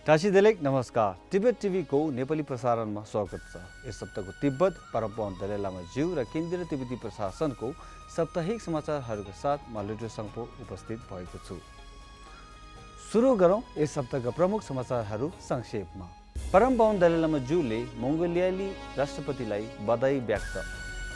टासीदेलेक नमस्कार। तिब्बत टिभी को नेपाली प्रसारणमा स्वागत छ। यस सप्ताहको तिब्बत परम्परा दलाइ लामा ज्यू र केन्द्रीय तिब्बती प्रशासनको साप्ताहिक समाचारहरूका साथ म लिटो सङ्पो उपस्थित भएको छु। सुरु गरौँ यस सप्ताहका प्रमुख समाचारहरू संक्षेपमा। परम्परा दलाइ लामा ज्यूले मङ्गोलियाली राष्ट्रपतिलाई बधाई व्यक्त।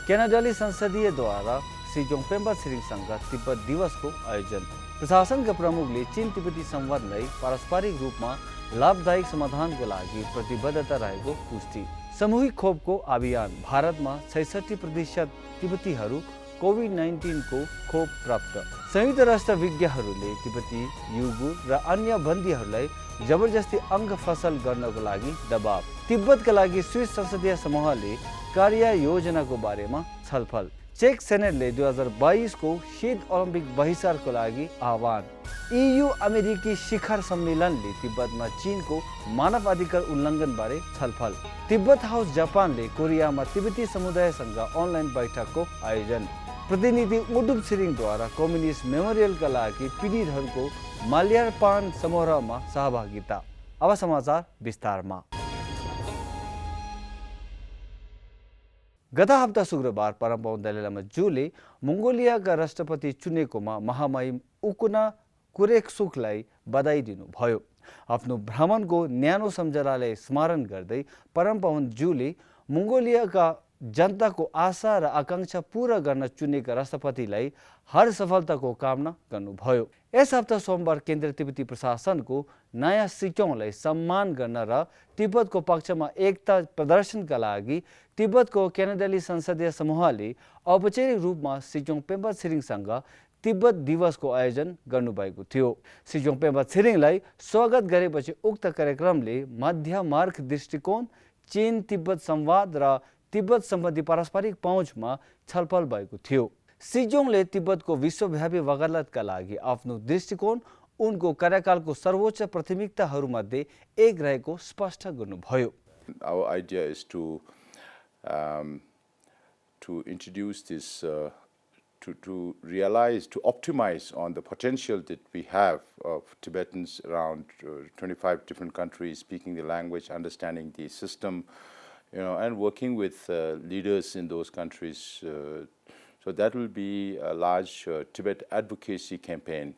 क्यानाडाली संसदीयद्वारा सिजोङ पेम्बा छिरिङसँग तिब्बत दिवसको आयोजन। प्रशासनका प्रमुखले चीन तिब्बती संवादलाई पारस्परिक रूपमा लाभदायक समाधानको लागि प्रतिबद्धता रहेको पुष्टि। सामूहिक खोपको अभियान। भारतमा 66% तिब्बतीहरू कोभिड-19 को खोप प्राप्त। संयुक्त राष्ट्र विज्ञहरूले तिब्बती युगुर र अन्य बन्दीहरूलाई जबरजस्ती अङ्ग फसल गर्नको लागि दबाव। तिब्बतका लागि स्विस संसदीय समूहले कार्य योजनाको बारेमा छलफल। चेक सेनेटले 2022 को शीत ओलम्पिक बहिष्कारको लागि आह्वान। EU अमेरिकी शिखर सम्मेलनले तिब्बतमा चीनको मानव अधिकार उल्लङ्घन बारे छलफल। तिब्बत हाउस जापानले कोरियामा तिब्बती समुदायसँग अनलाइन बैठकको आयोजन। प्रतिनिधि उडुप छिरिङद्वारा कम्युनिस्ट मेमोरियलका लागि पीडितहरूको माल्यार्पण समारोहमा सहभागिता। अब समाचार विस्तारमा। गत हप्ता शुक्रबार परम्परा दलाइ लामा ज्यूले मङ्गोलियाका राष्ट्रपति चुनेकोमा महामहिम उकुना कुरेक्सुकलाई बधाई दिनुभयो। आफ्नो भ्रमणको न्यानो सम्झनालाई स्मरण गर्दै परम्परा ज्यूले मङ्गोलियाका जनताको आशा र आकांक्षा पूरा गर्न चुनेका राष्ट्रपतिलाई हर सफलताको कामना गर्नुभयो। यस हप्ता सोमबार केन्द्रीय तिब्बती प्रशासनको नयाँ सिक्योङलाई सम्मान गर्न र तिब्बतको पक्षमा एकता प्रदर्शनका लागि तिब्बतको क्यानाडाली संसदीय समूहले औपचारिक रूपमा सिजोङ पेम्बा छिरिङसँग तिब्बत दिवसको आयोजन गर्नुभएको थियो। सिजोङ पेम्बा छिरिङलाई स्वागत गरेपछि उक्त कार्यक्रमले मध्य मार्ग दृष्टिकोण, चीन तिब्बत संवाद र तिब्बत सम्बन्धी पारस्परिक पहुँचमा छलफल भएको थियो। सिजोङले तिब्बतको विश्वव्यापी वकालतका लागि आफ्नो दृष्टिकोण उनको कार्यकालको सर्वोच्च प्राथमिकताहरूमध्ये एक रहेको स्पष्ट गर्नुभयो। Our idea is to introduce this, to realize, to optimize on the potential that we have of Tibetans around 25 different countries, speaking the language, understanding the system, and working with leaders in those countries. So that will be a large Tibet advocacy campaign,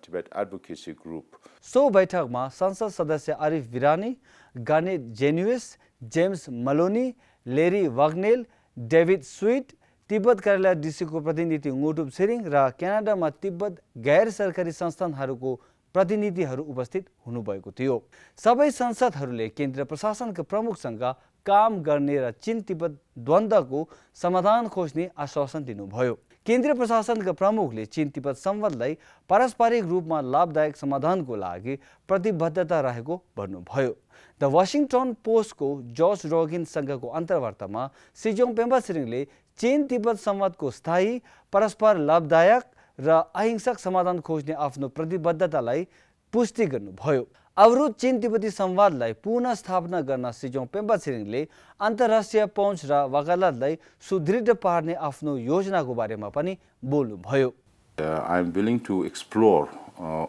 Tibet advocacy group. So बैठकमा संसद सदस्य आरिफ बिरानी, गानेट जेन्युस, James मलोनी, लेरी वाग्नेल, David sweet, Tibet कार्यालय डिसीको प्रतिनिधि उडुप छिरिङ र क्यानाडामा तिब्बत गैर सरकारी संस्थानहरूको प्रतिनिधिहरू उपस्थित हुनुभएको थियो। सबै संसदहरूले केन्द्रीय प्रशासनका प्रमुखसँग काम गर्ने र चीन तिब्बत द्वन्द्वको समाधान खोज्ने आश्वासन दिनुभयो। केन्द्रीय प्रशासनका प्रमुखले चीन तिब्बत संवादलाई पारस्परिक रूपमा लाभदायक समाधानको लागि प्रतिबद्धता रहेको भन्नुभयो। द वाशिङटन पोस्टको जर्ज रोगिनसँगको अन्तर्वार्तामा सिजोङ पेम्बा छिरिङले चीन तिब्बत संवादको स्थायी, परस्पर लाभदायक र अहिंसक समाधान खोज्ने आफ्नो प्रतिबद्धतालाई पुष्टि गर्नुभयो। अवरुद्ध चीन तिब्बती संवादलाई पुनः स्थापना गर्न सिजोङ पेम्बा छिरिङले अन्तर्राष्ट्रिय पहुँच र वकालतलाई सुदृढ पार्ने आफ्नो योजनाको बारेमा पनि बोल्नुभयो। I am willing to explore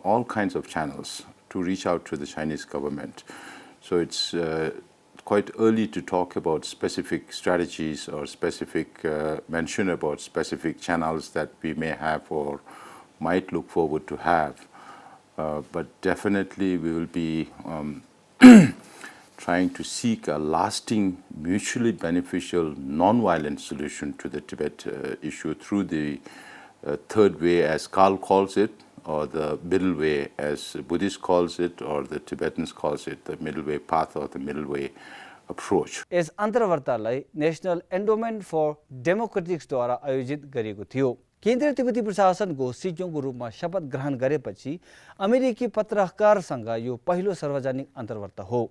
all kinds of channels to reach out to the Chinese government. So it's quite early to talk about specific strategies or specific mention about specific channels that we may have or might look forward to have. But definitely we will be trying to seek a lasting, mutually beneficial, non-violent solution to the Tibet issue through the third way, as Karl calls it, or the middle way, as Buddhist calls it, or the Tibetans calls it, the middle way path or the middle way approach. यस अन्तर्वार्तालाई national endowment for डेमोक्रेटिक्सद्वारा आयोजित गरिएको थियो। केन्द्रीय तिब्बती प्रशासनको सिजोङको रूपमा शपथ ग्रहण गरेपछि अमेरिकी पत्रकारसँग यो पहिलो सार्वजनिक अन्तर्वार्ता हो।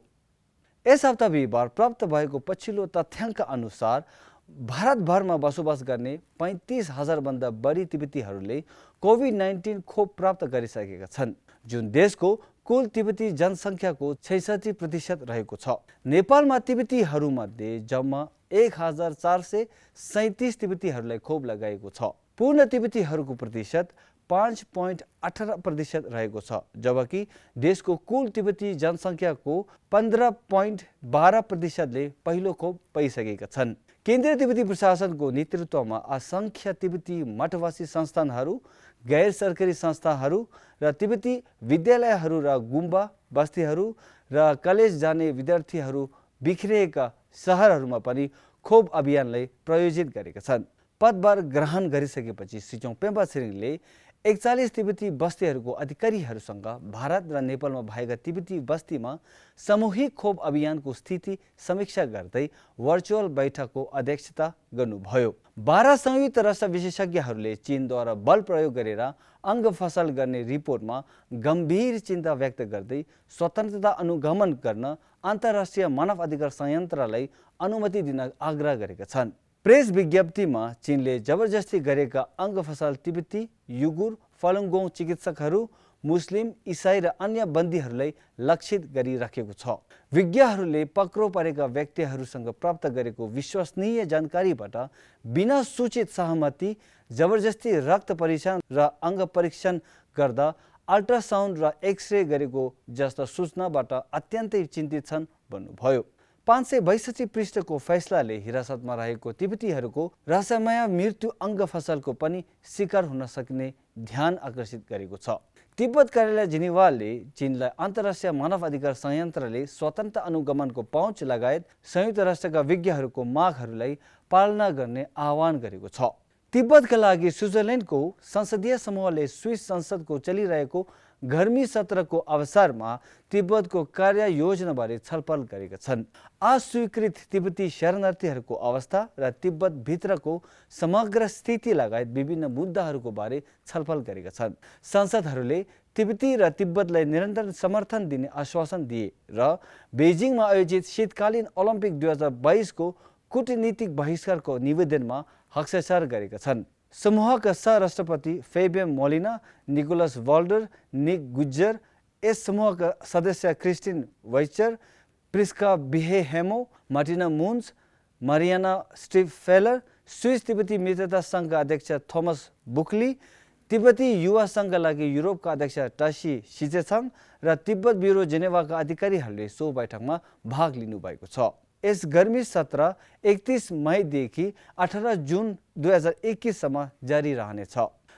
यस हप्ता बिहिबार प्राप्त भएको पछिल्लो तथ्याङ्क अनुसार भारतभरमा बसोबास गर्ने 35,000 भन्दा बढी तिब्बतीहरूले कोभिड-19 खोप प्राप्त गरिसकेका छन्, जुन देशको कुल तिब्बती जनसङ्ख्याको 66% रहेको छ। नेपालमा तिब्बतीहरूमध्ये जम्मा 1437 तिब्बतीहरूलाई खोप लगाएको छ। पूर्ण तिब्बतीहरूको प्रतिशत 5.18% रहेको छ, जबकि देशको कुल तिब्बती जनसङ्ख्याको 15.12%ले पहिलो खोप पाइसकेका छन्। केन्द्रीय तिब्बती प्रशासनको नेतृत्वमा असङ्ख्य तिब्बती मठवासी संस्थानहरू, गैर सरकारी संस्थाहरू र तिब्बती विद्यालयहरू र गुम्बा बस्तीहरू र कलेज जाने विद्यार्थीहरू बिखरिएका सहरहरूमा पनि खोप अभियानलाई प्रायोजित गरेका छन्। पदभार ग्रहण गरिसकेपछि सिचौँ पेम्पा छिरिङले 41 तिब्बती बस्तीहरूको अधिकारीहरूसँग भारत र नेपालमा भएका तिब्बती बस्तीमा सामूहिक खोप अभियानको स्थिति समीक्षा गर्दै भर्चुअल बैठकको अध्यक्षता गर्नुभयो। 12 संयुक्त राष्ट्र विशेषज्ञहरूले चीनद्वारा बल प्रयोग गरेर अङ्ग फसल गर्ने रिपोर्टमा गम्भीर चिन्ता व्यक्त गर्दै स्वतन्त्रता अनुगमन गर्न अन्तर्राष्ट्रिय मानव अधिकार संयन्त्रलाई अनुमति दिन आग्रह गरेका छन्। प्रेस विज्ञप्तिमा चीनले जबरजस्ती गरेका अङ्ग फसल तिब्बती, युगुर, फलुङ गोङ चिकित्सकहरू, मुस्लिम, इसाई र अन्य बन्दीहरूलाई लक्षित गरिराखेको छ। विज्ञहरूले पक्रो परेका व्यक्तिहरूसँग प्राप्त गरेको विश्वसनीय जानकारीबाट बिना सूचित सहमति जबरजस्ती रक्त परीक्षण र अङ्ग परीक्षण गर्दा अल्ट्रासाउन्ड र एक्सरे गरेको जस्ता सूचनाबाट अत्यन्तै चिन्तित छन् भन्नुभयो। 562 पृष्ठको फैसलाले हिरासतमा रहेको तिब्बतीहरूको रहस्यमय मृत्यु अङ्ग फसलको पनि शिकार हुन सक्ने ध्यान आकर्षित गरेको छ। तिब्बत कार्यालय जिनेवाले चीनलाई अन्तर्राष्ट्रिय मानव अधिकार संयन्त्रले स्वतन्त्र अनुगमनको पहुँच लगायत संयुक्त राष्ट्रका विज्ञहरूको मागहरूलाई पालना गर्ने आह्वान गरेको छ। तिब्बतका लागि स्विजरल्यान्डको संसदीय समूहले स्विस संसदको चलिरहेको गर्मी सत्रको अवसरमा तिब्बतको कार्य योजनाबारे छलफल गरेका छन्। अस्वीकृत तिब्बती शरणार्थीहरूको अवस्था र तिब्बतभित्रको समग्र स्थिति लगायत विभिन्न मुद्दाहरूको बारे छलफल गरेका छन्। संसदहरूले तिब्बती र तिब्बतलाई निरन्तर समर्थन दिने आश्वासन दिए र बेजिङमा आयोजित शीतकालीन ओलम्पिक 2022 को कूटनीतिक बहिष्कारको निवेदनमा हस्ताक्षर गरेका छन्। समूहका सहराष्ट्रपति Fabian Molina, Nicolas Walder, Nik Gugger, यस समूहका सदस्य क्रिस्टिन वाइचर, प्रिस्का बिहेहेमो, Martina Munz, Marianne Streiff-Feller, Swiss तिब्बती मित्रता सङ्घका अध्यक्ष थोमस बुक्ली, तिब्बती युवा सङ्घका लागि युरोपका अध्यक्ष टासी सिचेछाङ र तिब्बत ब्युरो जेनेवाका अधिकारीहरूले सो बैठकमा भाग लिनुभएको छ। यस गर्मी सत्र 31 मईदेखि 18 जुन 2021 सम्म जारी रहनेछ।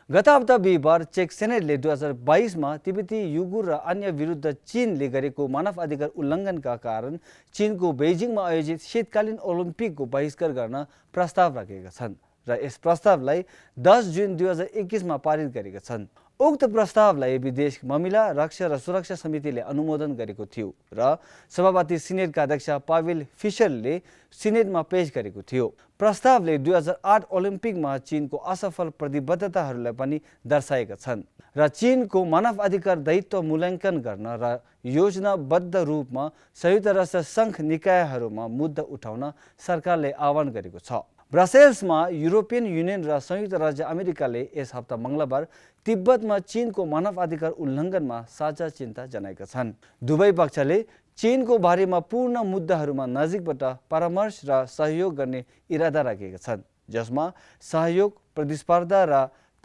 गत हप्ता बिहिबार चेक सेनेटले 2022 मा तिब्बती, युगुर र अन्य विरुद्ध चीनले गरेको मानव अधिकार उल्लङ्घनका कारण चीनको बेजिङमा आयोजित शीतकालीन ओलम्पिकको बहिष्कार गर्न प्रस्ताव राखेका छन् र यस प्रस्तावलाई 10 जुन 2021 मा पारित गरेका छन्। उक्त प्रस्तावलाई विदेश मामिला, रक्षा र सुरक्षा समितिले अनुमोदन गरेको थियो र सभापति सिनेटका अध्यक्ष पावेल फिसरले सिनेटमा पेश गरेको थियो। प्रस्तावले 2008 ओलम्पिकमा चीनको असफल प्रतिबद्धताहरूलाई पनि दर्शाएका छन् र चीनको मानव अधिकार दायित्व मूल्याङ्कन गर्न र योजनाबद्ध रूपमा संयुक्त राष्ट्र सङ्घ निकायहरूमा मुद्दा उठाउन सरकारले आह्वान गरेको छ। ब्रसेल्समा युरोपियन युनियन र संयुक्त राज्य अमेरिकाले यस हप्ता मङ्गलबार तिब्बतमा चीनको मानव अधिकार उल्लङ्घनमा साझा चिन्ता जनाएका छन्। दुवै पक्षले चीनको बारेमा पूर्ण मुद्दाहरूमा नजिकबाट परामर्श र सहयोग गर्ने इरादा राखेका छन्, जसमा सहयोग, प्रतिस्पर्धा र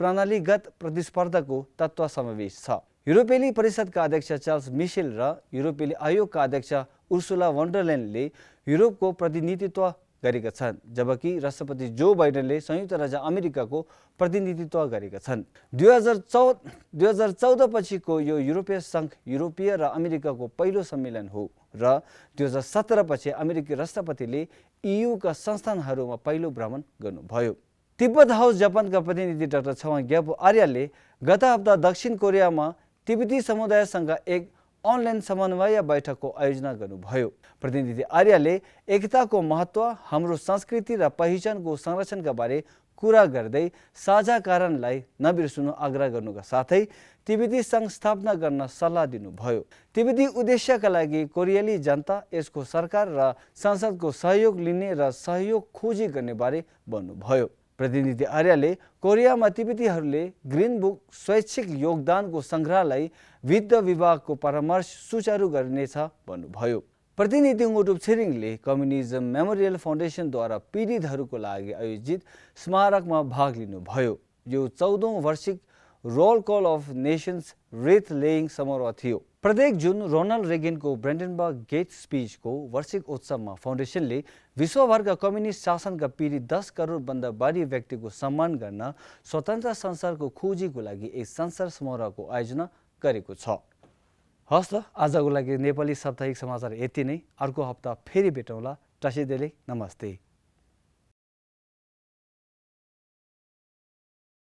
प्रणालीगत प्रतिस्पर्धाको तत्त्व समावेश छ। युरोपेली परिषदका अध्यक्ष चार्ल्स मिशेल र युरोपेली आयोगका अध्यक्ष उर्सुला वन्डरल्यान्डले युरोपको प्रतिनिधित्व गरेका छन्, जबकि राष्ट्रपति जो बाइडेनले संयुक्त राज्य अमेरिकाको प्रतिनिधित्व गरेका छन्। 2014 पछिको यो युरोपिय सङ्घ युरोपीय र अमेरिकाको पहिलो सम्मेलन हो र 2017 पछि अमेरिकी राष्ट्रपतिले EU का संस्थानहरूमा पहिलो भ्रमण गर्नुभयो। तिब्बत हाउस जापानका प्रतिनिधि डाक्टर छवाङ ग्यापो आर्यले गत हप्ता दक्षिण कोरियामा तिब्बती समुदायसँग एक अनलाइन समन्वय बैठकको आयोजना गर्नुभयो। प्रतिनिधि आर्यले एकताको महत्त्व, हाम्रो संस्कृति र पहिचानको संरक्षणका बारे कुरा गर्दै साझा कारणलाई नबिर्सनु आग्रह गर्नुका साथै तिब्बती सङ्घ स्थापना गर्न सल्लाह दिनुभयो। तिब्बती उद्देश्यका लागि कोरियाली जनता, यसको सरकार र संसदको सहयोग लिने र सहयोग खोजी गर्ने बारे भन्नुभयो। प्रतिनिधि आर्यले कोरियामा तिब्बतीहरूले ग्रिन बुक स्वैच्छिक योगदानको सङ्ग्रहलाई वित्त विभागको परामर्श सुचारू गर्नेछ भन्नुभयो। प्रतिनिधि उङुटुप छिरिङले कम्युनिजम मेमोरियल फाउन्डेसनद्वारा पीडितहरूको लागि आयोजित स्मारकमा भाग लिनुभयो। यो 14औं वार्षिक roll call of nations wreath laying समारोह थियो। प्रत्येक जुन रोनाल्ड रेगनको ब्रेन्डनबर्ग गेट स्पिचको वार्षिक उत्सवमा फाउन्डेसनले विश्वभरका कम्युनिस्ट शासनका पीडित 10 करोडभन्दा बढी व्यक्तिको सम्मान गर्न स्वतन्त्र संसारको खोजीको लागि एक संसार समारोहको आयोजना गरेको छ। हस् त, आजको लागि नेपाली साप्ताहिक समाचार यति नै। अर्को हप्ता फेरि भेटौँला। टसिदेले नमस्ते।